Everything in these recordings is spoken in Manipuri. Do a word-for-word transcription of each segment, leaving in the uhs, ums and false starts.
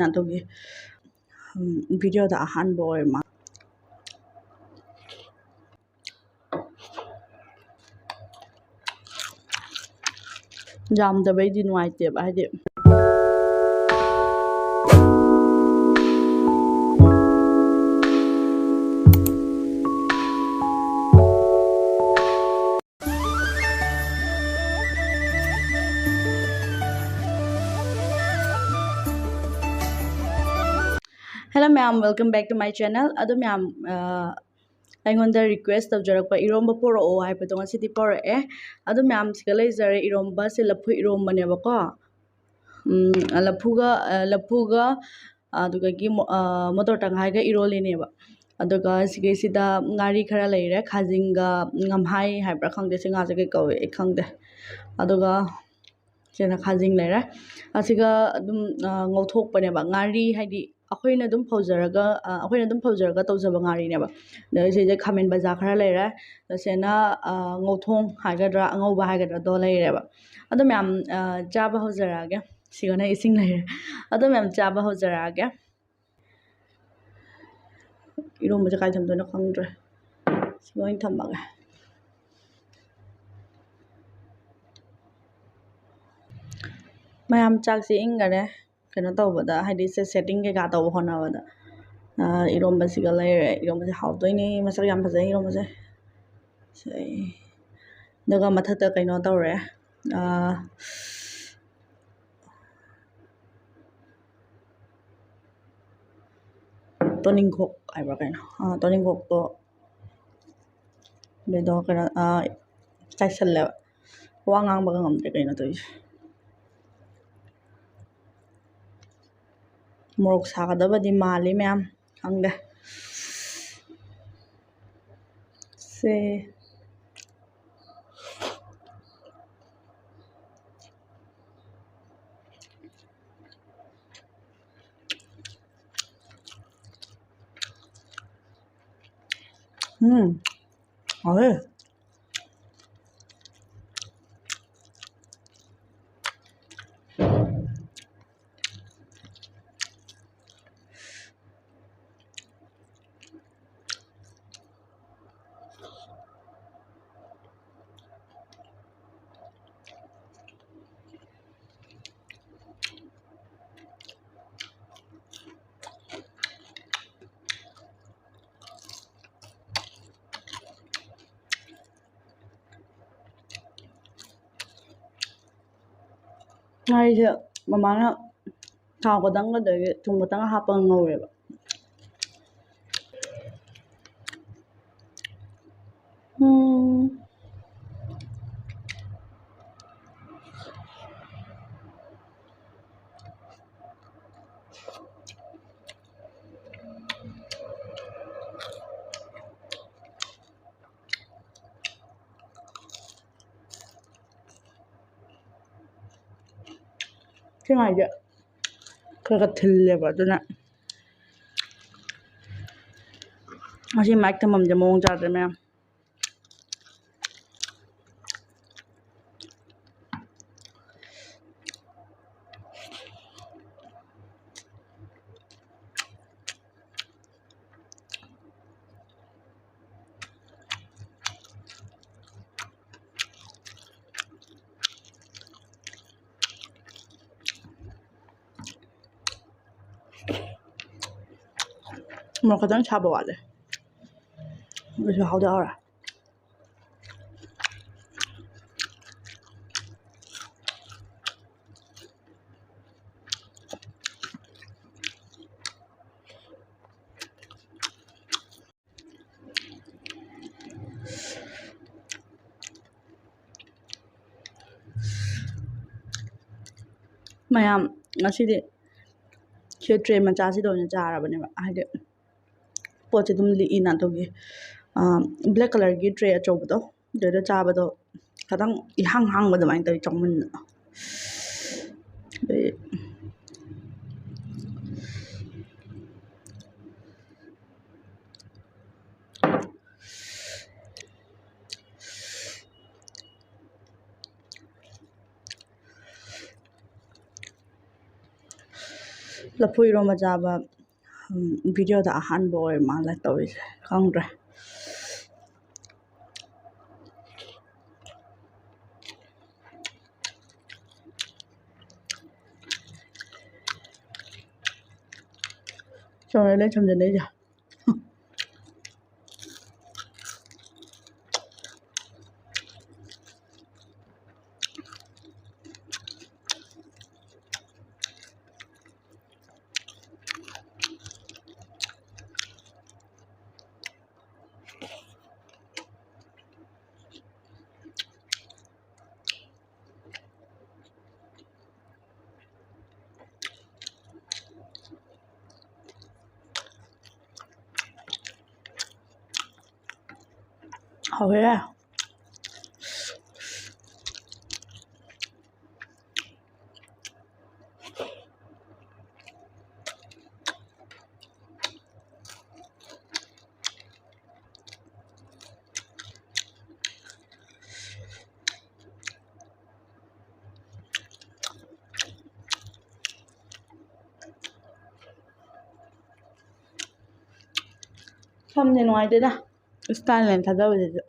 ꯑꯗꯨꯒꯤ ꯎꯝ, video ꯗ ꯑꯍꯥꯟꯕ ꯑꯣꯏꯔ ꯃꯥꯜꯂꯦ꯫ ꯌꯥꯝꯗꯕꯩꯗꯤ ꯅꯨꯡꯉꯥꯏꯇꯦꯕ, ꯍꯥꯏꯗꯤ꯫ Hello ꯃꯌꯥꯝ, welcome back to my channel. ꯑꯗꯣ ꯃꯌꯥꯝ, ꯑ, ꯑꯩꯉꯣꯟꯗ request ꯇꯧꯖꯔꯛꯄ ꯏꯔꯣꯝꯕ ꯄꯣꯔꯛꯑꯣ ꯍꯥꯏꯕꯗꯣ ꯉꯁꯤꯗꯤ ꯄꯣꯔꯛꯑꯦ꯫ ꯑꯗꯣ ꯃꯌꯥꯝ ꯁꯤꯗ ꯂꯩꯖꯔꯦ, ꯏꯔꯣꯝꯕꯁꯦ ꯂꯐꯨ ꯏꯔꯣꯝꯕꯅꯦꯕꯀꯣ꯫ ꯎꯝ, ꯂꯐꯨꯒ, ꯑ, ꯂꯐꯨꯒ, ꯑꯗꯨꯗꯒꯤ ꯃꯣ-, ꯑ, ꯃꯣꯇꯣꯔ ꯇꯪꯈꯥꯏꯒ ꯏꯔꯣꯜꯂꯤꯅꯦꯕ꯫ ꯑꯗꯨꯒ ꯁꯤꯒꯩꯁꯤꯗ ꯉꯥꯔꯤ ꯈꯔ ꯂꯩꯔꯦ, ꯈꯥꯖꯤꯡꯒ ꯉꯝꯍꯥꯏ ꯍꯥꯏꯕ꯭ꯔꯥ ꯈꯪꯗꯦ, ꯁꯤ ꯉꯥꯁꯦ ꯀꯩ ꯀꯧꯏ ꯑꯩ ꯈꯪꯗꯦ꯫ ꯑꯗꯨꯒ ꯁꯤꯅ ꯈꯥꯖꯤꯡ ꯂꯩꯔꯦ꯫ ꯑꯁꯤꯒ ꯑꯗꯨꯝ, ꯑ, ꯉꯧꯊꯣꯛꯄꯅꯦꯕ꯫ ꯉꯥꯔꯤ ꯍꯥꯏꯗꯤ ꯑꯩꯈꯣꯏꯅ ꯑꯗꯨꯝ ꯐꯧꯖꯔꯒ, ꯑ, ꯑꯩꯈꯣꯏꯅ ꯑꯗꯨꯝ ꯐꯧꯖꯔꯒ ꯇꯧꯖꯕ ꯉꯥꯔꯤꯅꯦꯕ꯫ ꯑꯗ ꯁꯤꯗ ꯈꯥꯃꯦꯟ ꯕꯖꯥ ꯈꯔ ꯂꯩꯔꯦ꯫ ꯑꯗ ꯁꯤꯅ, ꯑ, ꯉꯧꯊꯣꯡ ꯍꯥꯏꯒꯗ꯭ꯔꯥ, ꯑꯉꯧꯕ ꯍꯥꯏꯒꯗ꯭ꯔꯥ, ꯑꯗꯣ ꯂꯩꯔꯦꯕ꯫ ꯑꯗꯣ ꯃꯌꯥꯝ, ꯑ, ꯆꯥꯕ ꯍꯧꯖꯔꯛꯑꯒꯦ꯫ ꯁꯤꯒꯅ ꯏꯁꯤꯡ ꯂꯩꯔꯦ꯫ ꯑꯗꯣ ꯃꯌꯥꯝ ꯆꯥꯕ ꯍꯧꯖꯔꯛꯑꯒꯦ꯫ ꯏꯔꯣꯝꯕꯁꯦ ꯀꯥꯏ ꯊꯝꯗꯣꯏꯅꯣ ꯈꯪꯗ꯭ꯔꯦ꯫ ꯁꯤꯒ ꯑꯣꯏꯅ ꯊꯝꯃꯒꯦ꯫ ꯃꯌꯥꯝ ꯆꯥꯛꯁꯦ ꯏꯪꯈꯔꯦ꯫ ꯀꯩꯅꯣ ꯇꯧꯕꯗ, ꯍꯥꯏꯗꯤ ꯁꯦ-, setting ꯀꯩꯀꯥ ꯇꯧꯕ ꯍꯣꯠꯅꯕꯗ꯫ ꯑ, ꯏꯔꯣꯝꯕꯁꯤꯒ ꯂꯩꯔꯦ꯫ ꯏꯔꯣꯝꯕꯁꯦ ꯍꯥꯎꯗꯣꯏꯅꯦ꯫ ꯃꯁꯛ ꯌꯥꯝ ꯐꯖꯩ ꯏꯔꯣꯝꯕꯁꯦ꯫ ꯁꯦ-, ꯑꯗꯨꯒ ꯃꯊꯛꯇ ꯀꯩꯅꯣ ꯇꯧꯔꯦ꯫ ꯑ, ꯇꯣꯅꯤꯡꯈꯣꯛ ꯍꯥꯏꯕ꯭ꯔꯥ ꯀꯩꯅꯣ? ꯑ, ꯇꯣꯅꯤꯡꯈꯣꯛꯇꯣ ꯑꯗꯨꯗꯣ ꯀꯩꯅꯣ, ꯑ, ꯆꯥꯏꯁꯜꯂꯦꯕ꯫ ꯋꯥ ꯉꯥꯡꯕꯒ ꯉꯝꯗ꯭ꯔꯦ ꯀꯩꯅꯣ ꯇꯧꯔꯤꯁꯦ꯫ ꯃꯣꯔꯣꯛ ꯁꯥꯒꯗꯕꯗꯤ ꯃꯥꯜꯂꯤ ꯃꯌꯥꯝ, ꯈꯪꯗꯦ꯫ ꯁꯦ꯫ ꯎꯝ, ꯍꯥꯎꯋꯦ꯫ ꯉꯥꯔꯤꯁꯦ ꯃꯃꯥꯅ ꯊꯥꯎ ꯈꯛꯇꯪꯒ ꯑꯗꯒꯤ ꯊꯨꯝ ꯈꯛꯇꯪꯒ ꯍꯥꯞꯄꯒ ꯉꯧꯔꯦꯕ꯫ ꯎꯝ꯫ ꯁꯤ ꯃꯥꯏꯁꯦ ꯈꯔ ꯈꯔ ꯊꯤꯜꯂꯦꯕ, ꯑꯗꯨꯅ ꯉꯁꯤ ꯃꯥꯏꯛ ꯊꯝꯐꯝꯁꯦ ꯃꯑꯣꯡ ꯆꯥꯗ꯭ꯔꯦ ꯃꯌꯥꯝ꯫ ꯃꯣꯔꯣꯛ ꯈꯤꯇꯪ ꯁꯥꯕ ꯋꯥꯠꯂꯦ꯫ ꯑꯗꯨꯁꯨ ꯍꯥꯎꯗꯤ ꯍꯥꯎꯔꯦ꯫ ꯃꯌꯥꯝ, ꯉꯁꯤꯗꯤ ꯁꯤ ꯇ꯭ꯔꯦ ꯃꯆꯥꯁꯤꯗ ꯑꯣꯏꯅ ꯆꯥꯔꯕꯅꯦꯕ, ꯍꯥꯏꯗꯤ ꯄꯣꯠꯁꯦ ꯑꯗꯨꯝ ꯂꯤꯛꯏꯅ꯫ ꯑꯗꯨꯒꯤ, ꯑꯥ, ꯕ꯭ꯂꯦꯛ ꯀꯂꯔꯒꯤ ꯇ꯭ꯔꯦ ꯑꯆꯧꯕꯗꯣ, ꯑꯗꯨꯗ ꯆꯥꯕꯗꯣ ꯈꯤꯇꯪ ꯏꯍꯥꯡ ꯍꯥꯡꯕ ꯑꯗꯨꯃꯥꯏꯅ ꯇꯧꯋꯤ ꯆꯥꯎꯃꯟꯗꯅ꯫ ꯑꯗꯩ ꯂꯐꯨ ꯏꯔꯣꯝꯕ ꯆꯥꯕ, ꯎꯝ, ꯚꯤꯗꯤꯑꯣꯗ ꯑꯍꯥꯟꯕ ꯑꯣꯏꯔ ꯃꯥꯜꯂꯦ ꯇꯧꯔꯤꯁꯦ, ꯈꯪꯗ꯭ꯔꯦ꯫ ꯆꯥꯎꯔ ꯂꯩ ꯊꯝꯖꯤꯜꯂꯛꯏꯁꯦ꯫ ꯍꯥꯎꯋꯦ꯫ ꯁꯝꯁꯦ ꯅꯨꯡꯉꯥꯏꯇꯦꯗ, ꯏꯁꯇꯥꯏꯜ ꯂꯥꯏꯟ ꯊꯥꯗꯕꯁꯤꯁꯨ꯫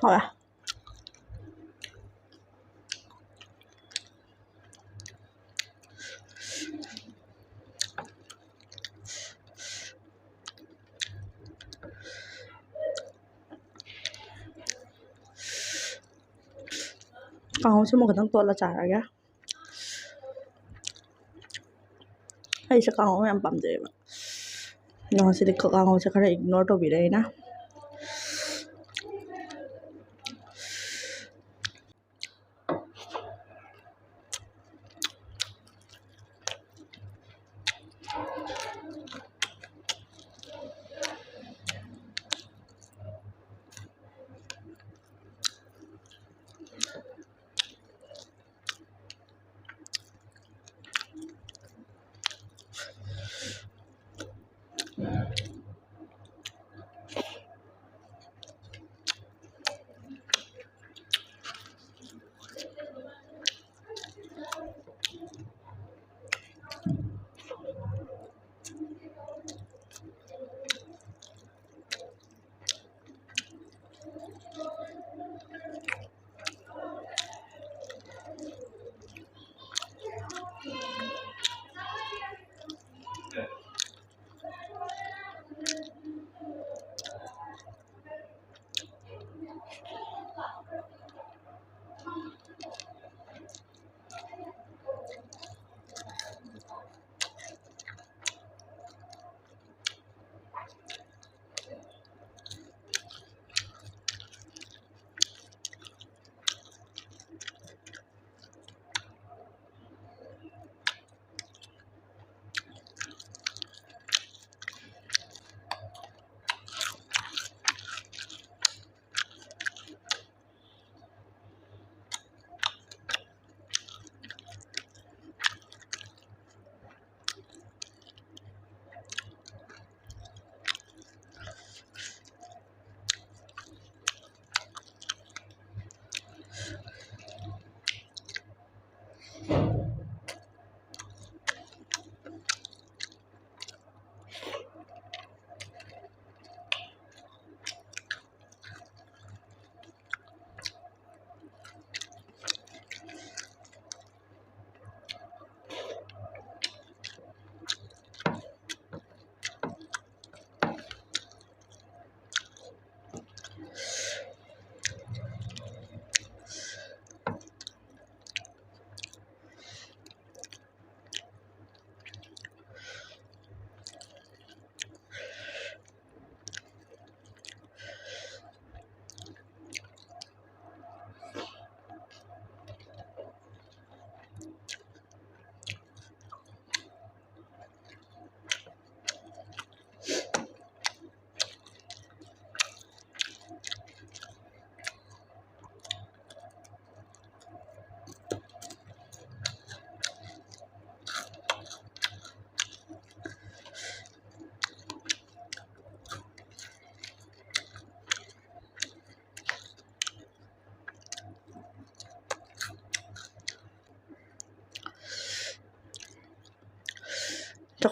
ꯍꯥꯎꯋꯦ꯫ ꯀꯥꯡꯍꯧꯁꯤꯃ ꯈꯤꯇꯪ ꯇꯣꯠꯂ ꯆꯥꯔꯒꯦ꯫ ꯑꯩꯁꯦ ꯀꯥꯡꯍꯧ ꯌꯥꯝ ꯄꯥꯝꯖꯩꯌꯦꯕ꯫ ꯑꯗꯣ ꯉꯁꯤꯗꯤ ꯀꯥꯡꯍꯧꯁꯦ ꯈꯔ ignore ꯇꯧꯕꯤꯔꯦ ꯑꯩꯅ꯫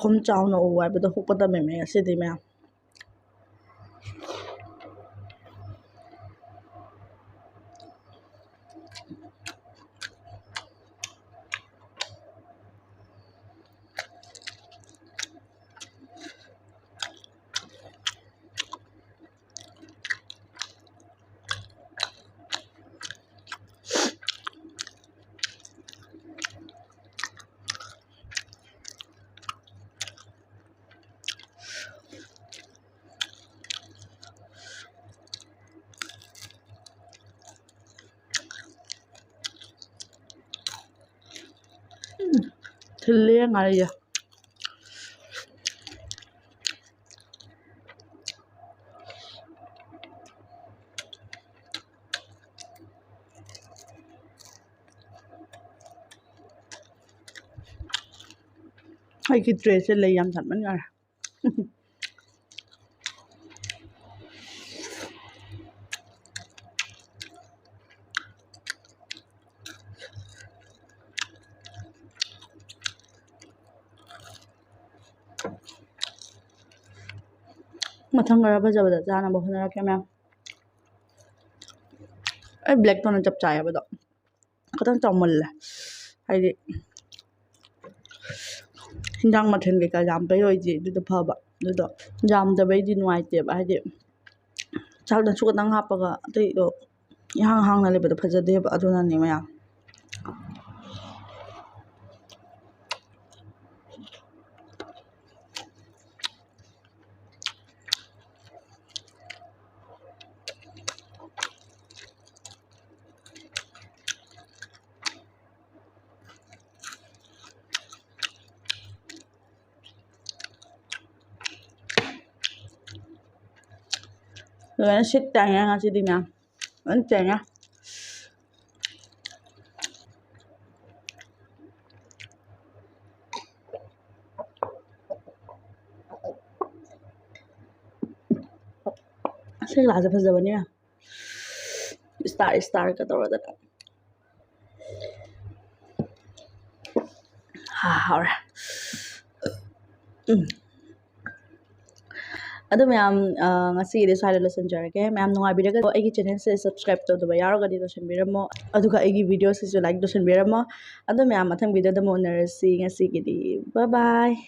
ꯃꯈꯨꯝ ꯆꯥꯎꯅ ꯎ ꯍꯥꯏꯕꯗꯣ ꯍꯨꯛꯄ ꯇꯝꯃꯤꯃꯦ ꯉꯁꯤꯗꯤ ꯃꯌꯥꯝ꯫ ꯎꯝ, ꯊꯤꯜꯂꯦ ꯉꯥꯔꯤꯁꯦ꯫ ꯑꯩꯒꯤ ꯇ꯭ꯔꯦꯁꯦ ꯂꯩ ꯌꯥꯝ ꯊꯝꯕꯅ ꯌꯥꯔꯦ꯫ ꯃꯊꯪ ꯈꯔ ꯐꯖꯕꯗ ꯆꯥꯅꯕ ꯍꯣꯠꯅꯔꯛꯀꯦ ꯃꯌꯥꯝ꯫ ꯑꯩ ꯕ꯭ꯂꯦꯛ ꯇꯣꯟꯅ ꯆꯞ ꯆꯥꯏꯌꯦꯕ ꯑꯗꯣ꯫ ꯈꯤꯇꯪ ꯆꯥꯎꯃꯜꯂꯦ꯫ ꯍꯥꯏꯗꯤ, ꯍꯤꯟꯖꯥꯡ ꯃꯊꯦꯜ ꯀꯩꯀꯥ ꯌꯥꯝꯕꯩ ꯑꯣꯏꯗꯤ ꯑꯗꯨꯗ ꯐꯕ꯫ ꯑꯗꯨꯗꯣ ꯌꯥꯝꯗꯕꯩꯗꯤ ꯅꯨꯡꯉꯥꯏꯇꯦꯕ꯫ ꯍꯥꯏꯗꯤ, ꯆꯥꯛꯅꯁꯨ ꯈꯤꯇꯪ ꯍꯥꯞꯄꯒ ꯑꯇꯩꯗꯣ ꯏꯍꯥꯡ ꯍꯥꯡꯅ ꯂꯩꯕꯗꯣ ꯐꯖꯗꯦꯕ꯫ ꯑꯗꯨꯅꯅꯦ ꯃꯌꯥꯝ꯫ ꯂꯣꯏꯅ ꯁꯤꯠ ꯇꯥꯏꯅꯦ ꯉꯁꯤꯗꯤ ꯃꯌꯥꯝ꯫ ꯂꯣꯏꯅ ꯇꯥꯏꯅꯦ꯫ ꯑꯁꯤ ꯒ꯭ꯂꯥꯁꯁꯦ ꯐꯖꯕꯅꯦ꯫ ꯏꯁꯇꯥꯔ ꯏꯁꯇꯥꯔꯒ ꯇꯧꯔꯗꯅ꯫ ꯍꯥ, ꯍꯥꯎꯔꯦ꯫ ꯑꯗꯨ ꯃꯌꯥꯝ, ꯑ, ꯉꯁꯤꯒꯤꯗꯤ ꯁ꯭ꯋꯥꯏꯗ ꯂꯣꯏꯁꯤꯟꯖꯔꯒꯦ꯫ ꯃꯌꯥꯝ ꯅꯨꯡꯉꯥꯏꯕꯤꯔꯒꯗꯤ ꯑꯩꯒꯤ channelꯁꯦ subscribe ꯇꯧꯗꯕ ꯌꯥꯎꯔꯒꯗꯤ ꯇꯧꯁꯟꯕꯤꯔꯝꯃꯣ, ꯑꯗꯨꯒ ꯑꯩꯒꯤ videoꯁꯤꯁꯨ like ꯇꯧꯁꯟꯕꯤꯔꯝꯃꯣ꯫ ꯑꯗꯨ ꯃꯌꯥꯝ ꯃꯊꯪ videoꯗ ꯑꯃꯨꯛ ꯎꯅꯔꯁꯤ꯫ ꯉꯁꯤꯒꯤꯗꯤ bye bye꯫